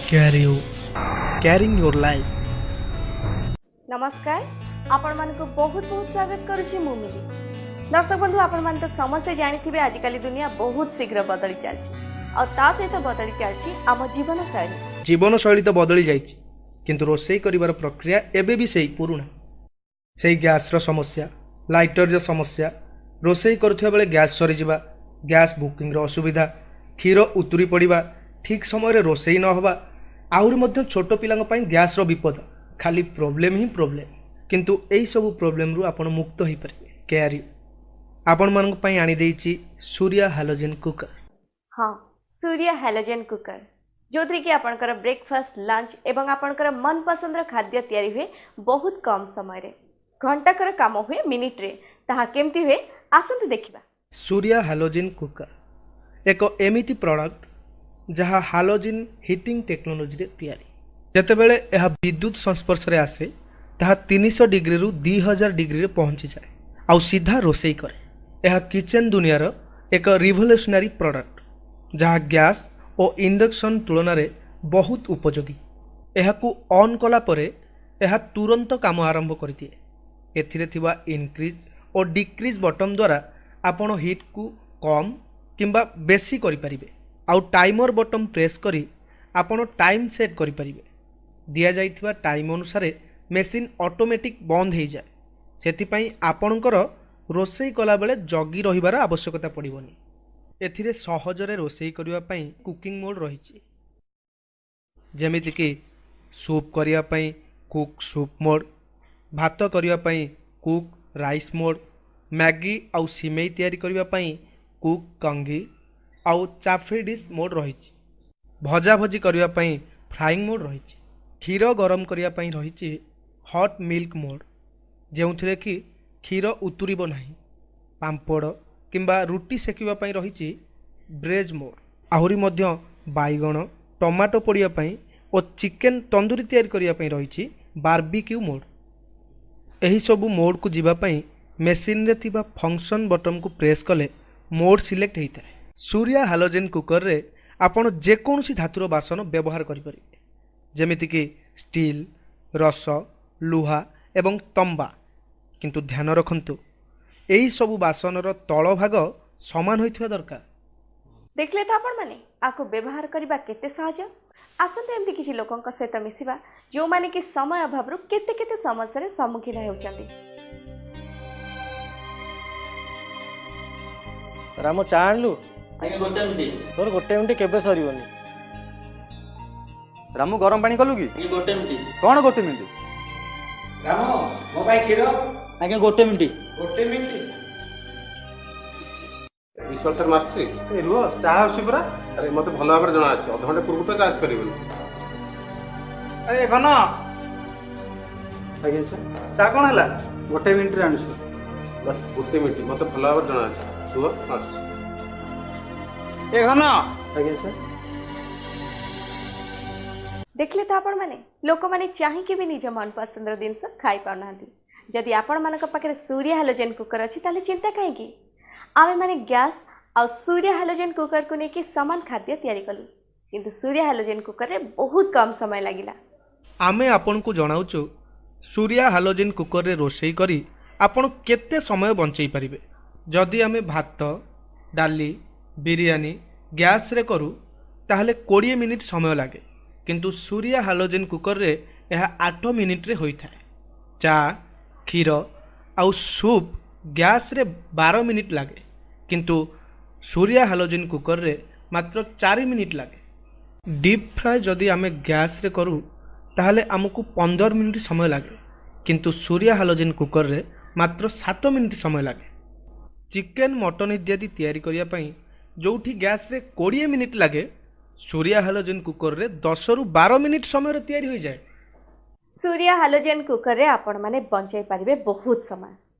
Care you, caring your life. ନମସ୍କାର, ଆପଣମାନଙ୍କୁ ବହୁତ ବହୁତ ସ୍ୱାଗତ କରୁଛି ମୁଁ ମିଲି। ଦର୍ଶକ ବନ୍ଧୁ, ଆପଣମାନେ ତ ସମସ୍ତେ ଜାଣିଥିବେ, ଆଜିକାଲି ଦୁନିଆ ବହୁତ ଶୀଘ୍ର ବଦଳି ଚାଲିଛି ଆଉ ତା ସହିତ ବଦଳି ଚାଲିଛି ଆମ ଜୀବନଶୈଳୀ। ଜୀବନଶୈଳୀ ତ ବଦଳି ଯାଇଛି, କିନ୍ତୁ ରୋଷେଇ କରିବାର ପ୍ରକ୍ରିୟା ଏବେ ବି ସେଇ ପୁରୁଣା। ସେଇ ଗ୍ୟାସ୍ର ସମସ୍ୟା, ଲାଇଟରର ସମସ୍ୟା, ରୋଷେଇ କରୁଥିବା ବେଳେ ଗ୍ୟାସ୍ ସରିଯିବା, ଗ୍ୟାସ୍ ବୁକିଂର ଅସୁବିଧା, କ୍ଷୀର ଉତୁରି ପଡ଼ିବା, ଠିକ୍ ସମୟରେ ରୋଷେଇ ନ ହେବା, ଆହୁରି ମଧ୍ୟ ଛୋଟ ପିଲାଙ୍କ ପାଇଁ ଗ୍ୟାସ୍ର ବିପଦ। ଖାଲି ପ୍ରୋବ୍ଲେମ୍ ହିଁ ପ୍ରୋବ୍ଲେମ୍। କିନ୍ତୁ ଏଇସବୁ ପ୍ରୋବ୍ଲେମ୍ରୁ ଆପଣ ମୁକ୍ତ ହୋଇପାରିବେ। କେୟାର you ଆପଣମାନଙ୍କ ପାଇଁ ଆଣିଦେଇଛି ସୂର୍ୟା ହାଲୋଜେନ୍ କୁକର। ହଁ, ସୂର୍ୟା ହାଲୋଜେନ୍ କୁକର, ଯେଉଁଥିରେ କି ଆପଣଙ୍କର ବ୍ରେକଫାଷ୍ଟ, ଲଞ୍ଚ ଏବଂ ଆପଣଙ୍କର ମନପସନ୍ଦର ଖାଦ୍ୟ ତିଆରି ହୁଏ ବହୁତ କମ୍ ସମୟରେ। ଘଣ୍ଟାକର କାମ ହୁଏ ମିନିଟ୍ରେ। ତାହା କେମିତି ହୁଏ, ଆସନ୍ତୁ ଦେଖିବା। ସୂର୍ୟା ହାଲୋଜିନ୍ କୁକର ଏକ ଏମିତି ପ୍ରଡ଼କ୍ଟ, ଯାହା ହାଲୋଜିନ୍ ହିଟିଂ ଟେକ୍ନୋଲୋଜିରେ ତିଆରି। ଯେତେବେଳେ ଏହା ବିଦ୍ୟୁତ ସଂସ୍ପର୍ଶରେ ଆସେ, ତାହା 300 ଡିଗ୍ରୀରୁ 2000 ଡିଗ୍ରୀରେ ପହଞ୍ଚିଯାଏ ଆଉ ସିଧା ରୋଷେଇ କରେ। ଏହା କିଚେନ୍ ଦୁନିଆର ଏକ ରିଭଲ୍ୟୁସନାରୀ ପ୍ରଡ଼କ୍ଟ, ଯାହା ଗ୍ୟାସ୍ ଓ ଇଣ୍ଡକ୍ସନ୍ ତୁଳନାରେ ବହୁତ ଉପଯୋଗୀ। ଏହାକୁ ଅନ୍ କଲା ପରେ ଏହା ତୁରନ୍ତ କାମ ଆରମ୍ଭ କରିଦିଏ। ଏଥିରେ ଥିବା ଇନକ୍ରିଜ୍ ଓ ଡିକ୍ରିଜ୍ ବଟନ୍ ଦ୍ୱାରା ଆପଣ ହିଟ୍କୁ କମ୍ କିମ୍ବା ବେଶୀ କରିପାରିବେ ଆଉ ଟାଇମର୍ ବଟନ୍ ପ୍ରେସ୍ କରି ଆପଣ ଟାଇମ୍ ସେଟ୍ କରିପାରିବେ। ଦିଆଯାଇଥିବା ଟାଇମ୍ ଅନୁସାରେ ମେସିନ୍ ଅଟୋମେଟିକ୍ ବନ୍ଦ ହୋଇଯାଏ। ସେଥିପାଇଁ ଆପଣଙ୍କର ରୋଷେଇ କଲାବେଳେ ଜଗି ରହିବାର ଆବଶ୍ୟକତା ପଡ଼ିବନି। ଏଥିରେ ସହଜରେ ରୋଷେଇ କରିବା ପାଇଁ କୁକିଂ ମୋଡ଼୍ ରହିଛି, ଯେମିତିକି ସୁପ୍ କରିବା ପାଇଁ କୁକ୍ ସୁପ୍ ମୋଡ଼୍, ଭାତ କରିବା ପାଇଁ କୁକ୍ ରାଇସ୍ ମୋଡ଼୍, ମ୍ୟାଗି ଆଉ ସିମେଇ ତିଆରି କରିବା ପାଇଁ କୁକ୍ କଙ୍ଗି ଆଉ ଚାଫି ଡିସ୍ ମୋଡ଼୍ ରହିଛି। ଭଜାଭଜି କରିବା ପାଇଁ ଫ୍ରାଇଂ ମୋଡ଼୍ ରହିଛି। କ୍ଷୀର ଗରମ କରିବା ପାଇଁ ରହିଛି ହଟ୍ ମିଲ୍କ ମୋଡ଼୍, ଯେଉଁଥିରେ କି କ୍ଷୀର ଉତୁରିବ ନାହିଁ। ପାମ୍ପଡ଼ କିମ୍ବା ରୁଟି ସେକିବା ପାଇଁ ରହିଛି ବ୍ରେଜ୍ ମୋଡ଼୍। ଆହୁରି ମଧ୍ୟ ବାଇଗଣ, ଟମାଟୋ ପୋଡ଼ିବା ପାଇଁ ଓ ଚିକେନ୍ ତନ୍ଦୁରୀ ତିଆରି କରିବା ପାଇଁ ରହିଛି ବାର୍ବିକ୍ୟୁ ମୋଡ଼୍। ଏହିସବୁ ମୋଡ଼୍କୁ ଯିବା ପାଇଁ ମେସିନ୍ରେ ଥିବା ଫଙ୍କସନ୍ ବଟନ୍କୁ ପ୍ରେସ୍ କଲେ ମୋଡ଼୍ ସିଲେକ୍ଟ ହୋଇଥାଏ। ସୂର୍ୟା ହାଲୋଜେନ୍ କୁକରରେ ଆପଣ ଯେକୌଣସି ଧାତୁର ବାସନ ବ୍ୟବହାର କରିପାରିବେ, ଯେମିତିକି ଷ୍ଟିଲ୍, ରସ, ଲୁହା ଏବଂ ତମ୍ବା। କିନ୍ତୁ ଧ୍ୟାନ ରଖନ୍ତୁ, ଏହିସବୁ ବାସନର ତଳ ଭାଗ ସମାନ ହୋଇଥିବା ଦରକାର। ଦେଖିଲେ ତ ଆପଣମାନେ, ଆକୁ ବ୍ୟବହାର କରିବା କେତେ ସହଜ। ଆସନ୍ତୁ ଏମିତି କିଛି ଲୋକଙ୍କ ସହିତ ମିଶିବା, ଯେଉଁମାନେ କି ସମୟ ଅଭାବରୁ କେତେ କେତେ ସମସ୍ୟାର ସମ୍ମୁଖୀନ ହେଉଛନ୍ତି। ରାମ, ଚା ଆଣିଲୁ? ଆଜ୍ଞା, ଗୋଟେ ମିନିଟ୍। ତୋର ଗୋଟେ ମିନିଟ୍ କେବେ ସରିବନି। ରାମୁ, ଗରମ ପାଣି କଲୁ କି? ଆଜ୍ଞା, ଗୋଟେ ମିନିଟ୍। କଣ ଗୋଟେ ମିନିଟ୍? ରାମ, ମୋ ପାଇଁ କ୍ଷୀର। ଆଜ୍ଞା, ଗୋଟେ ମିନିଟ୍। ଗୋଟେ ମିନିଟ୍। ବିଶ୍ୱାଳ ସାର୍, ମୁଁ ଆସୁଛି। ଏ ରୁହ, ଚା ଆସୁଛି ପରା। ଆରେ, ମୋତେ ଭଲ ଭାବରେ ଜଣା ଅଛି, ଅଧଘଣ୍ଟା ପୂର୍ବରୁ ତ ଚା ଆସିପାରିବନି। ଏ ଘନ। ଆଜ୍ଞା ସାର୍। ଚା କଣ ହେଲା? ଗୋଟେ ମିନିଟ୍ରେ ଆଣୁଛି ସାର୍। ବାସ୍, ଗୋଟେ ମିନିଟ୍। ମୋତେ ଭଲ ଭାବରେ ଜଣା ଅଛି। ରୁହ, ମୁଁ ଆସୁଛି। ଏ ଘନ। ଆଜ୍ଞା ସାର୍। ଦେଖିଲେ ତ ଆପଣମାନେ, ଲୋକମାନେ ଚାହିଁକି ବି ନିଜ ମନପସନ୍ଦର ଜିନିଷ ଖାଇପାରୁନାହାନ୍ତି। ଯଦି ଆପଣମାନଙ୍କ ପାଖରେ ସୂର୍ୟା ହାଲୋଜେନ୍ କୁକର ଅଛି, ତାହେଲେ ଚିନ୍ତା କାହିଁକି? ଆମେମାନେ ଗ୍ୟାସ୍ ଆଉ ସୂର୍ୟା ହାଲୋଜେନ୍ କୁକରକୁ ନେଇକି ସମାନ ଖାଦ୍ୟ ତିଆରି କଲୁ, କିନ୍ତୁ ସୂର୍ୟା ହାଲୋଜେନ୍ କୁକରରେ ବହୁତ କମ୍ ସମୟ ଲାଗିଲା। ଆମେ ଆପଣଙ୍କୁ ଜଣାଉଛୁ, ସୂର୍ୟା ହାଲୋଜିନ୍ କୁକରରେ ରୋଷେଇ କରି ଆପଣ କେତେ ସମୟ ବଞ୍ଚେଇ ପାରିବେ। ଯଦି ଆମେ ଭାତ, ଡାଲି, ବିରିୟାନୀ ଗ୍ୟାସ୍ରେ କରୁ, ତାହେଲେ 20 ମିନିଟ୍ ସମୟ ଲାଗେ, କିନ୍ତୁ ସୂର୍ୟା ହାଲୋଜିନ୍ କୁକରରେ ଏହା 8 ମିନିଟ୍ରେ ହୋଇଥାଏ। ଚା, କ୍ଷୀର ଆଉ ସୁପ୍ ଗ୍ୟାସ୍ରେ 12 ମିନିଟ୍ ଲାଗେ, କିନ୍ତୁ ସୂର୍ୟା ହାଲୋଜିନ୍ କୁକରରେ ମାତ୍ର 4 ମିନିଟ୍ ଲାଗେ। ଡିପ୍ ଫ୍ରାଏ ଯଦି ଆମେ ଗ୍ୟାସ୍ରେ କରୁ, ତାହେଲେ ଆମକୁ 15 ମିନିଟ୍ ସମୟ ଲାଗେ, କିନ୍ତୁ ସୂର୍ୟା ହାଲୋଜିନ୍ କୁକରରେ ମାତ୍ର 7 ମିନିଟ୍ ସମୟ ଲାଗେ। ଚିକେନ୍, ମଟନ୍ ଇତ୍ୟାଦି ତିଆରି କରିବା ପାଇଁ ଯେଉଁଠି ଗ୍ୟାସ୍ରେ 20 ମିନିଟ୍ ଲାଗେ, ସୂର୍ୟା ହାଲୋଜିନ୍ କୁକରରେ 10ରୁ 12 ମିନିଟ୍ ସମୟରେ ତିଆରି ହୋଇଯାଏ। ସୂର୍ୟା ହାଲୋଜେନ୍ କୁକରରେ ଆପଣମାନେ ବଞ୍ଚାଇ ପାରିବେ ବହୁତ ସମୟ।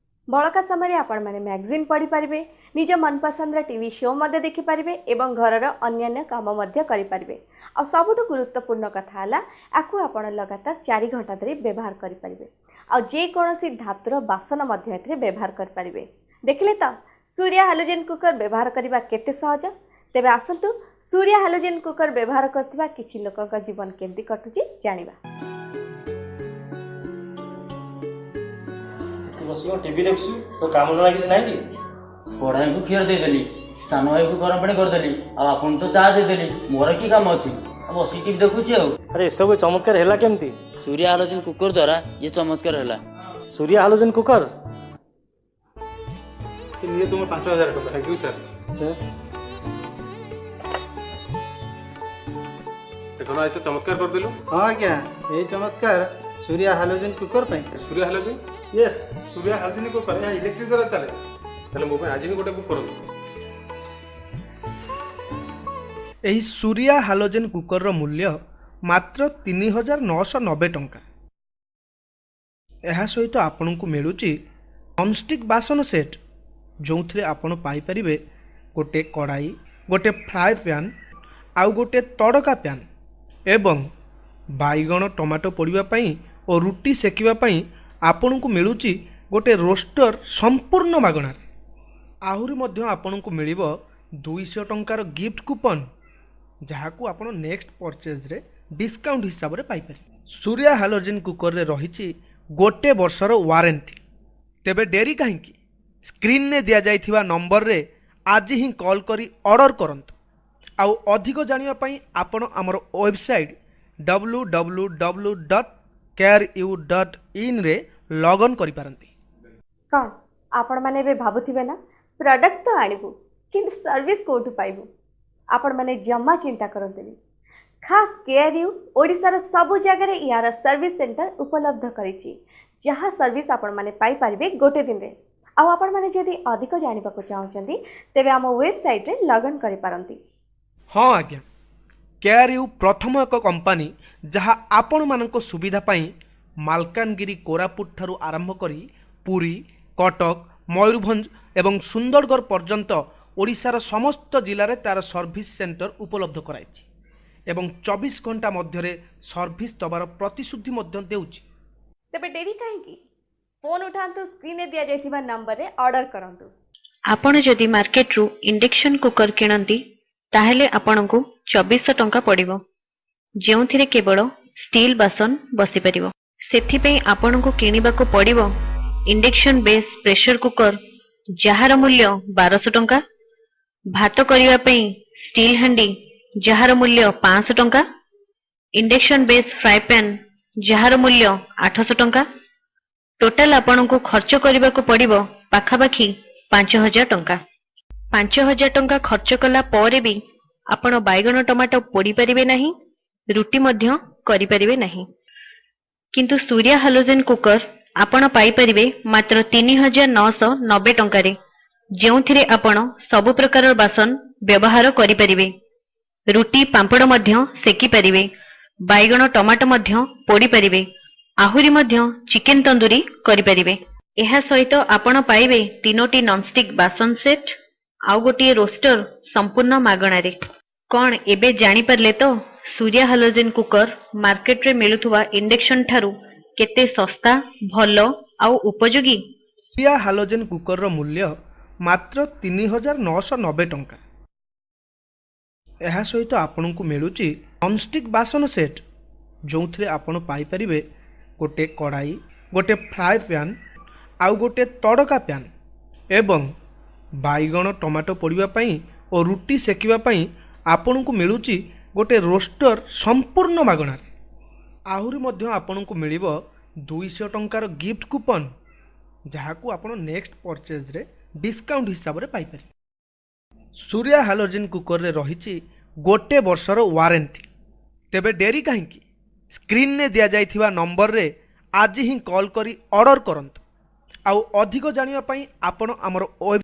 ବଳକା ସମୟରେ ଆପଣମାନେ ମ୍ୟାଗାଜିନ୍ ପଢ଼ିପାରିବେ, ନିଜ ମନପସନ୍ଦର ଟିଭି ଶୋ ମଧ୍ୟ ଦେଖିପାରିବେ ଏବଂ ଘରର ଅନ୍ୟାନ୍ୟ କାମ ମଧ୍ୟ କରିପାରିବେ। ଆଉ ସବୁଠୁ ଗୁରୁତ୍ୱପୂର୍ଣ୍ଣ କଥା ହେଲା, ଆକୁ ଆପଣ ଲଗାତାର 4 ଘଣ୍ଟା ଧରି ବ୍ୟବହାର କରିପାରିବେ ଆଉ ଯେକୌଣସି ଧାତୁର ବାସନ ମଧ୍ୟ ଏଥିରେ ବ୍ୟବହାର କରିପାରିବେ। ଦେଖିଲେ ତ, ସୂର୍ୟା ହାଲୋଜେନ୍ କୁକର ବ୍ୟବହାର କରିବା କେତେ ସହଜ। ତେବେ ଆସନ୍ତୁ ସୂର୍ୟା ହାଲୋଜେନ୍ କୁକର ବ୍ୟବହାର କରୁଥିବା କିଛି ଲୋକଙ୍କ ଜୀବନ କେମିତି କଟୁଛି ଜାଣିବା। ତୁ ବସିକି କ'ଣ ଟିଭି ଦେଖୁଛୁ? ତୋ କାମ ଧନ୍ଦା କିଛି ନାହିଁ କି? ବଡ଼ ଭାଇକୁ କ୍ଷୀର ଦେଇଦେଲି, ସାନ ଭାଇକୁ ଗରମ ପାଣି କରିଦେଲି, ଆଉ ଆପଣ ତ ଚା ଦେଇଦେଲି। ମୋର କି କାମ ଅଛି? ଆଉ ବସିକି ଟିଭି ଦେଖୁଛି ଆଉ। ଆରେ, ଏସବୁ ଚମତ୍କାର ହେଲା କେମିତି? ସୂର୍ୟା ହାଲୋଜେନ୍ କୁକର ଦ୍ୱାରା ଇଏ ଚମତ୍କାର ହେଲା। Surya halogen cooker. ନିଏ ତୁମ 5000 ଟଙ୍କା। Thank you sir. ଦେଖ ନା, ଏତେ ଚମତ୍କାର କରିଦେଲୁ। ହଁ ଆଜ୍ଞା, ଏଇ ଚମତ୍କାର ସୂର୍ୟା ହାଲୋଜେନ୍ କୁକର ପାଇଁ। Surya halogen? Yes, Surya halogen cooker. ଏହା ଇଲେକ୍ଟ୍ରିକ୍ ଦ୍ୱାରା ଚାଲେ। ତାହେଲେ ମୋ ପାଇଁ ଆଜି ହିଁ ଗୋଟେ ବୁକ୍ କରନ୍ତୁ। ଏହି ସୂର୍ୟା ହାଲୋଜେନ୍ କୁକରର ମୂଲ୍ୟ ମାତ୍ର 3990 ଟଙ୍କା। ଏହା ସହିତ ଆପଣଙ୍କୁ ମିଳୁଛି ନନଷ୍ଟିକ୍ ବାସନ ସେଟ୍, ଯେଉଁଥିରେ ଆପଣ ପାଇପାରିବେ ଗୋଟେ କଡ଼ାଇ, ଗୋଟେ ଫ୍ରାଏ ପ୍ୟାନ୍ ଆଉ ଗୋଟେ ତଡ଼କା ପ୍ୟାନ୍ ଏବଂ ବାଇଗଣ ଟମାଟୋ ପୋଡ଼ିବା ପାଇଁ ଓ ରୁଟି ସେକିବା ପାଇଁ ଆପଣଙ୍କୁ ମିଳୁଛି ଗୋଟେ ରୋଷ୍ଟର ସମ୍ପୂର୍ଣ୍ଣ ମାଗଣାରେ। ଆହୁରି ମଧ୍ୟ ଆପଣଙ୍କୁ ମିଳିବ 200 ଟଙ୍କାର ଗିଫ୍ଟ କୁପନ୍, ଯାହାକୁ ଆପଣ ନେକ୍ସଟ ପରଚେଜରେ ଡିସକାଉଣ୍ଟ ହିସାବରେ ପାଇପାରିବେ। ସୂର୍ୟା ହାଲୋଜେନ୍ କୁକରରେ ରହିଛି ଗୋଟେ ବର୍ଷର ୱାରେଣ୍ଟି। ତେବେ ଡେରି କାହିଁକି? ସ୍କ୍ରିନ୍ରେ ଦିଆଯାଇଥିବା ନମ୍ବରରେ ଆଜି ହିଁ କଲ୍ କରି ଅର୍ଡ଼ର କରନ୍ତୁ। ଆଉ ଅଧିକ ଜାଣିବା ପାଇଁ ଆପଣ ଆମର ୱେବସାଇଟ୍ www.careu.inରେ ଲଗ୍ଅନ୍ କରିପାରନ୍ତି। କ'ଣ ଆପଣମାନେ ଏବେ ଭାବୁଥିବେ ନା, ପ୍ରଡକ୍ଟ ତ ଆଣିବୁ କିନ୍ତୁ ସର୍ଭିସ୍ କେଉଁଠୁ ପାଇବୁ? ଆପଣମାନେ ଜମା ଚିନ୍ତା କରନ୍ତୁନି। ଖାସ୍ କେୟାର you ଓଡ଼ିଶାର ସବୁ ଜାଗାରେ ଏହାର ସର୍ଭିସ୍ ସେଣ୍ଟର ଉପଲବ୍ଧ କରିଛି, ଯାହା ସର୍ଭିସ୍ ଆପଣମାନେ ପାଇପାରିବେ ଗୋଟେ ଦିନରେ। ଆଉ ଆପଣମାନେ ଯଦି ଅଧିକ ଜାଣିବାକୁ ଚାହୁଁଛନ୍ତି, ତେବେ ଆମ ୱେବସାଇଟ୍ରେ ଲଗ୍ଅନ୍ କରିପାରନ୍ତି। ହଁ ଆଜ୍ଞା, କେୟାର you ପ୍ରଥମ ଏକ କମ୍ପାନୀ ଯାହା ଆପଣମାନଙ୍କ ସୁବିଧା ପାଇଁ ମାଲକାନଗିରି, କୋରାପୁଟ ଠାରୁ ଆରମ୍ଭ କରି ପୁରୀ, କଟକ, ମୟୂରଭଞ୍ଜ ଏବଂ ସୁନ୍ଦରଗଡ଼ ପର୍ଯ୍ୟନ୍ତ ଓଡ଼ିଶାର ସମସ୍ତ ଜିଲ୍ଲାରେ ତା'ର ସର୍ଭିସ୍ ସେଣ୍ଟର ଉପଲବ୍ଧ କରାଇଛି ଏବଂ 24 ଘଣ୍ଟା ମଧ୍ୟରେ ସର୍ଭିସ୍ ଦେବାର ପ୍ରତିଶ୍ରୁତି ମଧ୍ୟ ଦେଉଛି। ତେବେ ଡେରି କାହିଁକି? ଫୋନ୍ ଉଠାନ୍ତୁ, ସ୍କ୍ରିନ୍ରେ ଦିଆଯାଇଥିବା ନମ୍ବରରେ ଅର୍ଡର କରନ୍ତୁ। ଆପଣ ଯଦି ମାର୍କେଟରୁ ଇଣ୍ଡକ୍ସନ କୁକର କିଣନ୍ତି, ତାହେଲେ ଆପଣଙ୍କୁ 2400 ଟଙ୍କା ପଡ଼ିବ, ଯେଉଁଥିରେ କେବଳ ଷ୍ଟିଲ୍ ବାସନ ବସିପାରିବ। ସେଥିପାଇଁ ଆପଣଙ୍କୁ କିଣିବାକୁ ପଡ଼ିବ ଇଣ୍ଡକ୍ସନ ବେସ୍ ପ୍ରେସର କୁକର, ଯାହାର ମୂଲ୍ୟ 1200 ଟଙ୍କା, ଭାତ କରିବା ପାଇଁ ଷ୍ଟିଲ୍ ହାଣ୍ଡି, ଯାହାର ମୂଲ୍ୟ 500 ଟଙ୍କା, ଇଣ୍ଡକ୍ସନ ବେସ୍ ଫ୍ରାଏ ପ୍ୟାନ୍, ଯାହାର ମୂଲ୍ୟ 800 ଟଙ୍କା। ଟୋଟାଲ ଆପଣଙ୍କୁ ଖର୍ଚ୍ଚ କରିବାକୁ ପଡ଼ିବ ପାଖାପାଖି 5000 ଟଙ୍କା। 5000 ଟଙ୍କା ଖର୍ଚ୍ଚ କଲା ପରେ ବି ଆପଣ ବାଇଗଣ ଟମାଟୋ ପୋଡ଼ି ପାରିବେ ନାହିଁ, ରୁଟି ମଧ୍ୟ କରିପାରିବେ ନାହିଁ। କିନ୍ତୁ ସୂର୍ୟା ହାଲୋଜେନ୍ କୁକର ଆପଣ ପାଇପାରିବେ ମାତ୍ର 3990 ଟଙ୍କାରେ, ଯେଉଁଥିରେ ଆପଣ ସବୁ ପ୍ରକାରର ବାସନ ବ୍ୟବହାର କରିପାରିବେ, ରୁଟି ପାମ୍ପଡ଼ ମଧ୍ୟ ସେକି ପାରିବେ, ବାଇଗଣ ଟମାଟୋ ମଧ୍ୟ ପୋଡ଼ି ପାରିବେ, ଆହୁରି ମଧ୍ୟ ଚିକେନ ତନ୍ଦୁରୀ କରିପାରିବେ। ଏହା ସହିତ ଆପଣ ପାଇବେ ତିନୋଟି ନନଷ୍ଟିକ୍ ବାସନ ସେଟ୍ ଆଉ ଗୋଟିଏ ରୋଷ୍ଟର ସମ୍ପୂର୍ଣ୍ଣ ମାଗଣାରେ। କ'ଣ ଏବେ ଜାଣିପାରିଲେ ତ ସୂର୍ୟା ହାଲୋଜେନ୍ କୁକର ମାର୍କେଟରେ ମିଳୁଥିବା ଇଣ୍ଡକ୍ସନ ଠାରୁ କେତେ ଶସ୍ତା, ଭଲ ଆଉ ଉପଯୋଗୀ? ସୂର୍ୟା ହାଲୋଜେନ୍ କୁକରର ମୂଲ୍ୟ ମାତ୍ର 3990 ଟଙ୍କା। ଏହା ସହିତ ଆପଣଙ୍କୁ ମିଳୁଛି ନନଷ୍ଟିକ୍ ବାସନ ସେଟ୍, ଯେଉଁଥିରେ ଆପଣ ପାଇପାରିବେ ଗୋଟେ କଡ଼ାଇ, ଗୋଟେ ଫ୍ରାଏ ପ୍ୟାନ୍ ଆଉ ଗୋଟେ ତଡ଼କା ପ୍ୟାନ୍ ଏବଂ ବାଇଗଣ ଟମାଟୋ ପୋଡ଼ିବା ପାଇଁ ଓ ରୁଟି ସେକିବା ପାଇଁ ଆପଣଙ୍କୁ ମିଳୁଛି ଗୋଟେ ରୋଷ୍ଟର ସମ୍ପୂର୍ଣ୍ଣ ମାଗଣାରେ। ଆହୁରି ମଧ୍ୟ ଆପଣଙ୍କୁ ମିଳିବ 200 ଟଙ୍କାର ଗିଫ୍ଟ କୁପନ୍, ଯାହାକୁ ଆପଣ ନେକ୍ସଟ ପରଚେଜରେ ଡିସକାଉଣ୍ଟ ହିସାବରେ ପାଇପାରିବେ। ସୂର୍ୟା ହାଲୋଜେନ୍ କୁକରରେ ରହିଛି ଗୋଟେ ବର୍ଷର ୱାରେଣ୍ଟି। ତେବେ ଡେରି କାହିଁକି? ସ୍କ୍ରିନ୍ରେ ଦିଆଯାଇଥିବା ନମ୍ବରରେ ଆଜି ହିଁ କଲ୍ କରି ଅର୍ଡ଼ର କରନ୍ତୁ। ଆଉ ଅଧିକ ଜାଣିବା ପାଇଁ ଆପଣ ଆମର ୱେବ୍